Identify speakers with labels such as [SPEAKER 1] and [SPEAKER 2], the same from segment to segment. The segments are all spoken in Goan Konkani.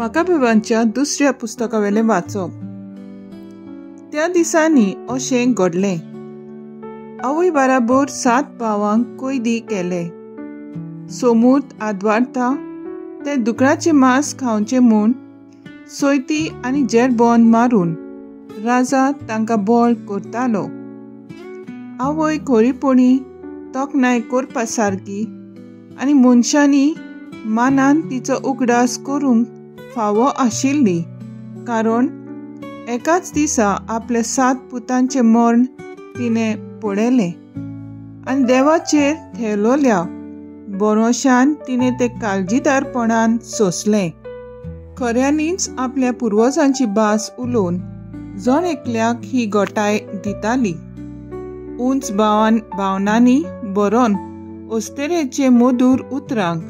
[SPEAKER 1] मकाबेवांच्या दुसऱ्या पुस्तकावेलें वाचप. त्या दिसांनी अशें घडलें. आवय बराबर 7 भावांक कैदी केले. सोमूत आदवारता ते दुकराचें मांस खावचें म्हूण सोयती आनी जेरबोन मारून राजा तांकां बळ करतालो. आवय खरीपणी तोखणाय करपा सारकी आनी मनशांनी मानान तिचो उगडास करूंक फावो आशिल्ली, कारण एकाच दिसा आपल्या 7 पुतांचें मर्ण तिणें पळयलें आनी देवाचेर थेलोल्या भरोशान तिणें तें काळजीदारपणान सोंसलें. खऱ्यांनीच आपल्या पुर्वजांची भास उलोवन जण एकल्याक ही गोटाय दिताली. उंच भावनांनी बरोवन अस्तरेचे मधूर उतरांक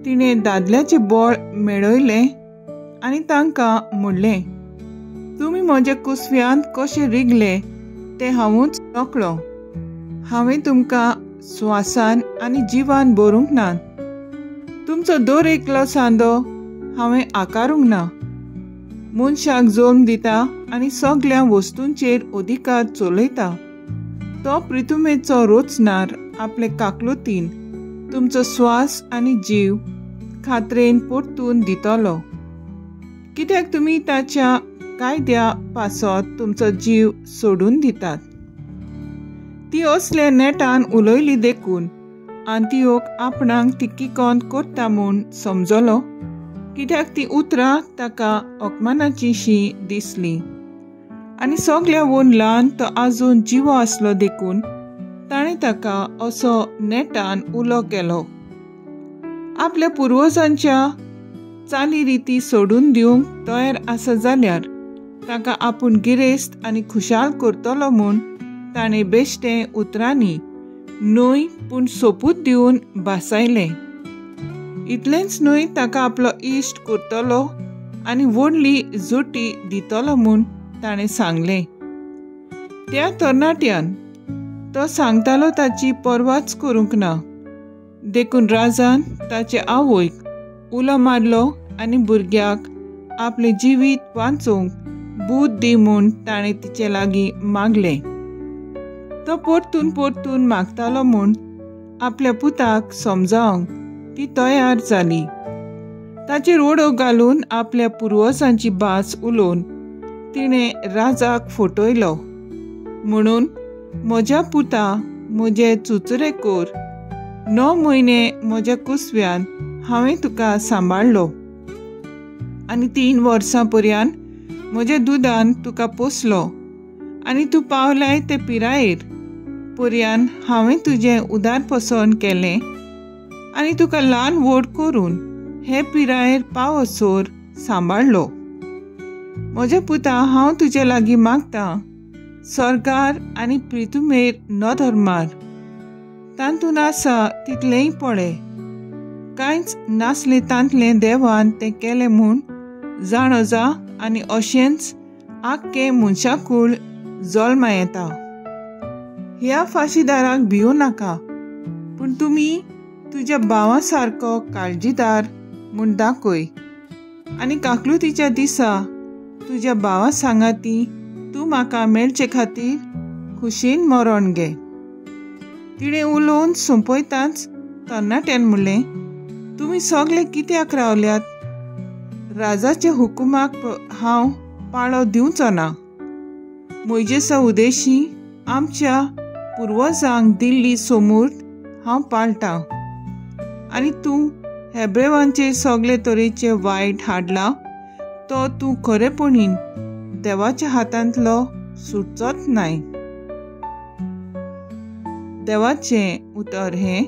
[SPEAKER 1] तिणें दादल्याचें बळ मेळयलें आनी तांकां म्हणलें, तुमी म्हज्या कुसव्यांत कशें रिगले तें हांवूच नकळो. हांवें तुमकां स्वासान आनी जिवान भरूंक ना. तुमचो दर एकलो सांदो हांवें आकारूंक ना. मनशाक जल्म दिता आनी सगल्या वस्तूंचेर अधिकार चलयता तो प्रितुमेचो रोचणार आपले काकलुतीन तुमचो स्वास आनी जीव खात्रेन परतून दितलो. कित्याक तुमी ताच्या कायद्या पासत तुमचो जीव सोडून दितात. ती असल्या नेटान उलयली देखून आंतिओक आपणाक ती किकोंत करता म्हूण समजलो, कित्याक ती उतरां ताका अपमानाची शी दिसली. आनी सगल्या वून ल्हान तो आजून जिवो आसलो देखून ताणें ताका असो नेटान उलो केलो. आपल्या पुर्वजांच्या चाली रिती सोडून दिवंक तयार आसा जाल्यार ताका आपूण गिरेस्त आनी खुशाल करतलो म्हूण ताणें बेश्टें उतरांनी न्हय पूण सोपूत दिवन भासायलें. इतलेंच न्हय, ताका आपलो इश्ट करतलो आनी व्हडली जुटी दितलो म्हूण ताणें सांगलें. त्या तरणाट्यान तो सांगतालो ताची पर्वाच करूंक ना, देखून राजान ताचे आवयक उलो मारलो आनी भुरग्याक आपलें जिवीत वांचोवंक बूद दी म्हूण ताणें तिचे लागीं मागलें. तो परतून परतून मागतालो म्हूण आपल्या पुताक समजावंक ती तयार जाली. ताचेर ओडो घालून आपल्या पुर्वजांची भास उलोवन तिणें राजाक फटयलो. म्हणून म्हज्या पुता, म्हजे चुचुरे कर, 9 म्हयने म्हज्या कुसव्यान हांवें तुका सांबाळ्ळो आनी 3 वर्सां पर्यंत म्हज्या दुदान तुका पोसलो आनी तूं पावलाय ते पिरायेर पर्यंत हांवें तुजें उदारपसन केलें आनी तुका ल्हान व्हड करून हे पिरायेर पावसोर सांबाळ्ळो. म्हज्या पुता, हांव तुजे लागीं मागतां, सरकार आनी प्रितुमेर नदर मार, तातूंत आसा तितलेंय पळय. कांयच नासलें तांतलें देवान तें केलें म्हूण जाणो जा आनी अशेंच आख्खें मनशाकूळ जल्मा येता. ह्या फाशीदाराक भिवूं नाका, पूण तुमी तुज्या भावा सारको काळजीदार म्हूण दाखय आनी काकलुतीच्या दिसा तुज्या भावा सांगाती तूं म्हाका मेळचे खातीर खुशीन मरण घे. तिणें उलोवन सोंपयताच तरणाट्यान म्हणलें, तुमी सगळे कित्याक रावल्यात? राजाच्या हुकुमाक हांव पाळो दिवचो ना. म्हजेसा उदेशी आमच्या पुर्वजांक दिल्ली सोमूर्त हांव पाळटां आनी तूं हेब्रेवांचेर सगळे तरेचे वायट हाडला तो तूं खरेपणीन देवाच्या हातांतलो सुटचोच नाय. देवाचें उतर हें.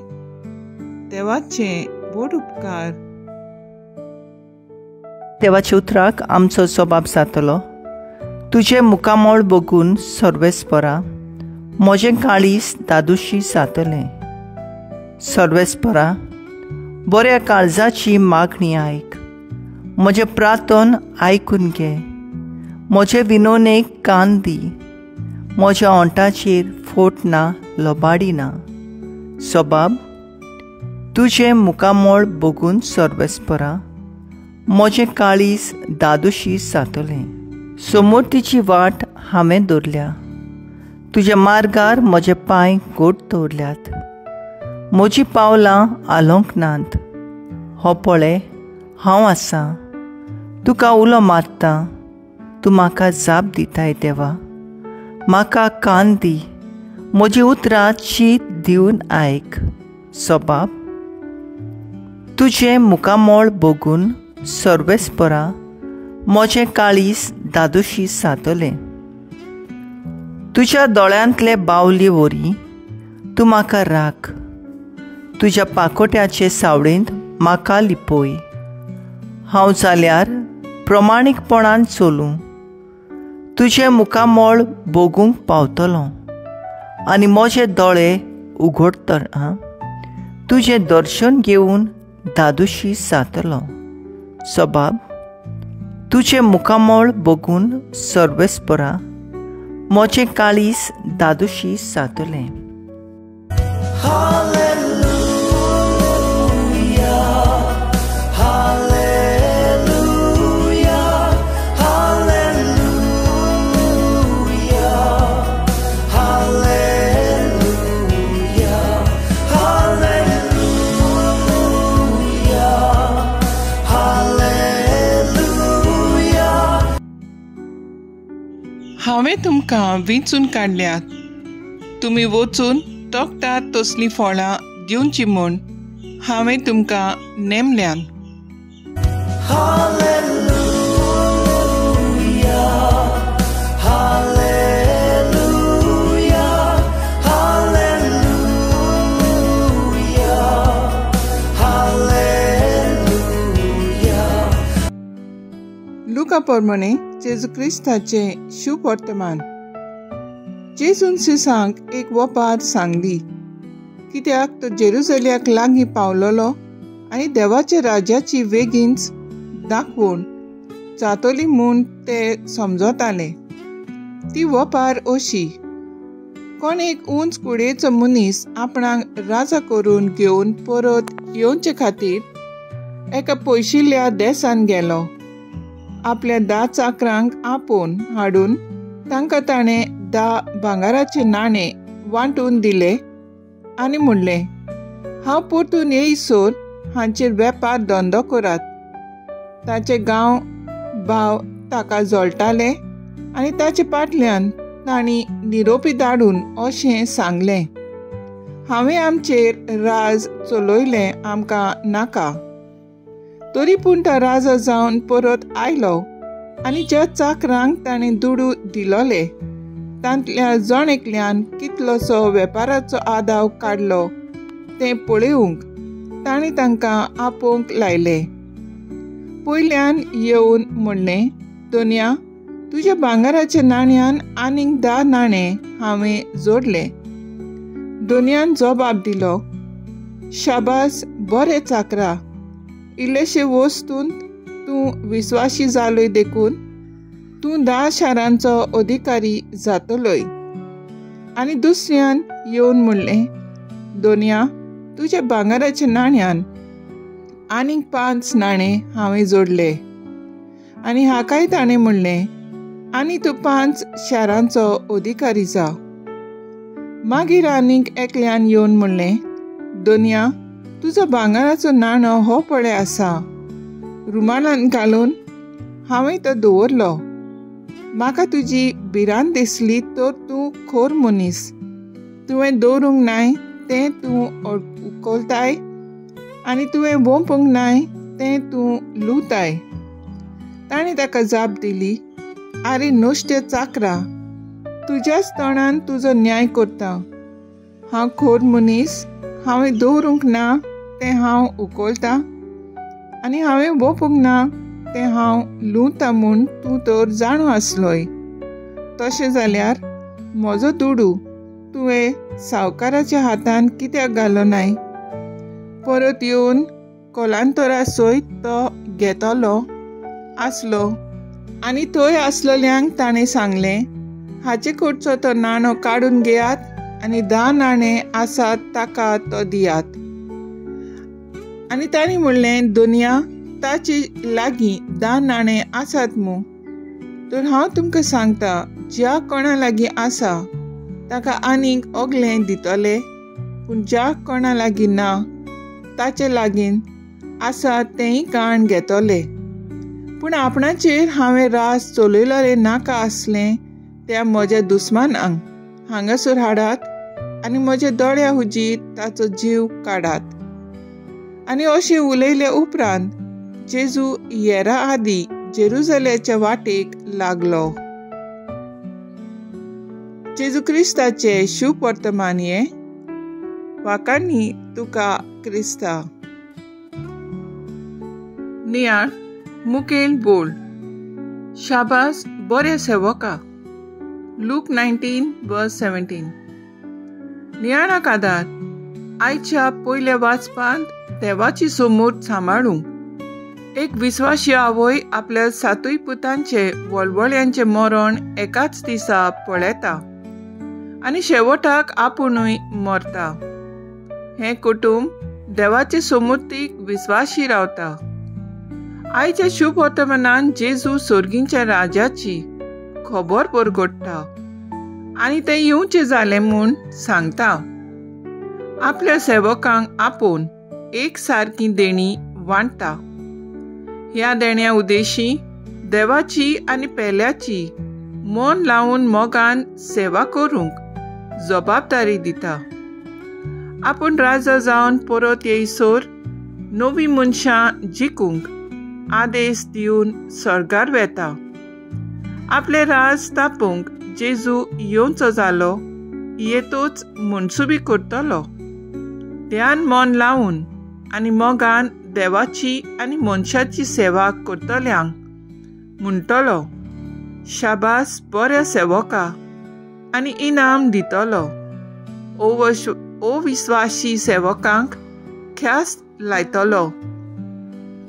[SPEAKER 1] देवाचें व्हड उपकार.
[SPEAKER 2] देवाच्या उतराक आमचो स्वभाव जातलो. तुजें मुखामळ बघून सर्वेस्परा म्हजें काळीज दादुशी जातलें. सर्वेस्परा, बऱ्या काळजाची मागणी आयक, म्हजें प्रार्थन आयकून घे, म्हजे विनोनेक कान दी, म्हज्या ओंठाचेर फोट ना, लबाडी ना. स्वभाव, तुजें मुखामळ बघून सर्वेस्परा म्हजें काळीज दादोशी जातलें. समोरतीची वाट हांवें दवरल्या, तुज्या मार्गार म्हजे पांय गोट दवरल्यात. म्हजीं पावलां हालोवंक नात. हो पळय, हांव आसां, तुका उलो मारता, तूं म्हाका जाप दिताय. देवा, म्हाका कान दी, म्हजी उतरां चीत दिवन आयक. सबाब, तुजें मुखामळ बघून सर्वेस्परा म्हजें काळीज दादोशी जातलें. तुज्या दोळ्यांतले बावले वरी तूं म्हाका राख, तुज्या पाकोट्याचे सावळेंत म्हाका लिपय. हांव जाल्यार प्रमाणीकपणान चलूं, तुजें मुखामळ बघूंक पावतलो आनी म्हजे दोळे उगडटना तुजें दर्शन घेवन दादोशी जातलो. सबाब, तुजें मुखामळ बघून सर्वेस्परा म्हजें काळीज दादोशी जातलें.
[SPEAKER 1] हांवें तुमकां विंचून काडल्यात, तुमी वचून तोखतात तसलीं फळां दिवची म्हूण हांवें तुमकां नेमल्यान. लुका प्रमाणे जेजू क्रिस्ताचें शुभ वर्तमान. जेजून सिसांक एक वपार सांगली, कित्याक तो जेरुजल्याक लागीं पावलोलो आनी देवाच्या राज्याची वेगींच दाखोवन जातली म्हूण ते समजताले. ती वपार अशी, कोण एक उंच कुडयेचो मनीस आपणाक राजा करून घेवन परत येवचे खातीर एका पयशिल्ल्या देसान गेलो. आपल्या 10 चाकरांक आपोवन हाडून तांकां ताणें 10 भांगराचे नाणे वांटून दिले आनी म्हणलें, हांव परतून येयसर हांचेर वेपार धंदो करात. ताचे गांव भाव ताका जळटाले आनी ताचे फाटल्यान तांणी निरोपी धाडून अशें सांगलें, हांवें आमचेर राज चलयलें आमकां नाका. तरी पूण तो राजा जावन परत आयलो आनी ज्या चाकरांक ताणें दुडू दिलोले तांतल्या जण एकल्यान कितलोसो वेपाराचो आदाव काडलो तें पळोवंक ताणें तांकां आपोवंक लायले. पयल्यान येवन म्हणलें, दोनया, तुज्या भांगराच्या नाण्यान आनीक 10 नाणे हांवें जोडले. दोनयान जबाब दिलो, शाबास, बरें चाकरा, इल्लेशे वस्तूंत तूं विस्वाशी जालोय देखून तूं 10 शारांचो अधिकारी जातलोय. आनी दुसऱ्यान येवन म्हणलें, दोनया, तुज्या भांगराच्या नाण्यान आनीक 5 नाणे हांवें जोडले. आनी हाकाय ताणें म्हणलें, आनी तूं 5 शारांचो अधिकारी जा. मागीर आनीक एकल्यान येवन म्हणलें, दोनया, तुजो भांगराचो नाणो हो पळय आसा, रुमालान घालून हांवें तो दवरलो. म्हाका तुजी भिरांत दिसली तर तूं खोर मनीस, तुवें दवरूंक नाय तें तूं उखलताय आनी तुवें वोंपूंक नाय तें तूं लुवताय. ताणें ताका जाप दिली, आरे नुस्त्या चाकरा, तुज्याच तोंडान तुजो न्याय करता. हांव खोर मनीस, हांवें दवरूंक ना तें हांव उखलतां आनी हांवें वोपूंक ना तें हांव लुवतां म्हूण तूं तर जाणो आसलोय. तशें जाल्यार म्हजो दुडू तुवें सावकाराच्या हातान कित्याक घालो नाय? परत येवन कोलांतरा सयत तो घेतलो आसलो. आनी थंय आसलेल्यांक ताणें सांगलें, हाचे कडचो तो नाणो काडून घेयात आनी 10 नाणे आसात ताका तो दियात. आनी तांणी म्हणलें, दोनया, ताचे लागीं 10 नाणे आसात मू? तर हांव तुमकां सांगता, ज्या कोणा लागीं आसा ताका आनीक ओगलें दितले, पूण ज्या कोणा लागीं ना ताचे लागीं आसा तेंय काण घेतले. पूण आपणाचेर हांवें रास चलयलोलें नाका आसलें त्या म्हज्या दुस्मानांक हांगासर हाडात आनी म्हज्या दोळ्या हुजीर ताचो जीव काडात. आनी अशें उलयले उपरांत जेजू येरा आदी जेरुजलेच्या वाटेक लागलो. जेजू क्रिस्ताचे शुभ वर्तमान हें. वाकांनी तुका क्रिस्ता. नियाळ मुखेल बोल. शाबास बऱ्या सेवका. लूक 19:17. नियाळाक आदार. आयच्या पयल्या वाचपांत देवाची समूर्त सांबाळूंक एक विस्वाशी आवय आपल्या 7 पुतांचे वळवळ्यांचे मरण एकाच दिसा पळयता आनी शेवटाक आपुणूय मरता. हें कुटुंब देवाचे समूर्तीक विस्वाशी रावता. आयच्या शुभ वर्तमानान जेजू सोर्गींच्या राजाची खबर परगट्टा आनी तें येवचें जालें म्हूण सांगता. आपल्या सेवकांक आपोवन एक सारकी देणी वांट्टा. ह्या देण्या उद्देशी देवाची आनी पेल्याची मन लावन मोगान सेवा करूंक जबाबदारी दिता. आपूण राजा जावन परत येयसर नवी मनशां जिखूंक आदेश दिवन स्वर्गार वेता. आपले राज स्थापूंक जेजू येवचो जालो येतोच मनसुबी करतलो. ध्यान मन लावन आनी मोगान देवाची आनी मनशाची सेवा करतल्यांक म्हणटलो, शाबास बऱ्या सेवका, आनी इनाम दितलो. अविस्वाशी सेवकांक ख्यास्त लायतलो.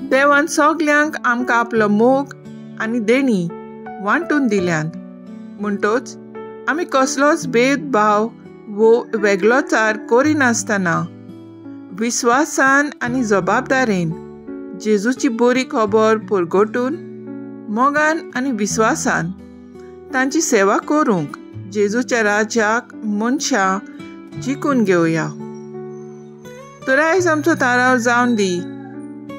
[SPEAKER 1] देवान सगल्यांक आमकां आपलो मोग आनी देणी वांटून दिल्यान, म्हणटोच आमी कसलोच भेदभाव वो वेगळोचार करिनासतना विस्वासान आनी जबाबदारेन जेजूची बरी खबर परगटून मोगान आनी विस्वासान तांची सेवा करूंक जेजूच्या राज्याक मनशां जिखून घेवया. तर आयज आमचो थाराव जावन दी,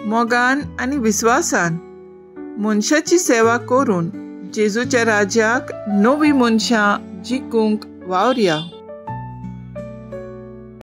[SPEAKER 1] मोगान आनी विस्वासान मनशाची सेवा करून जेजूच्या राज्याक नवी मनशां जिखूंक वावरया.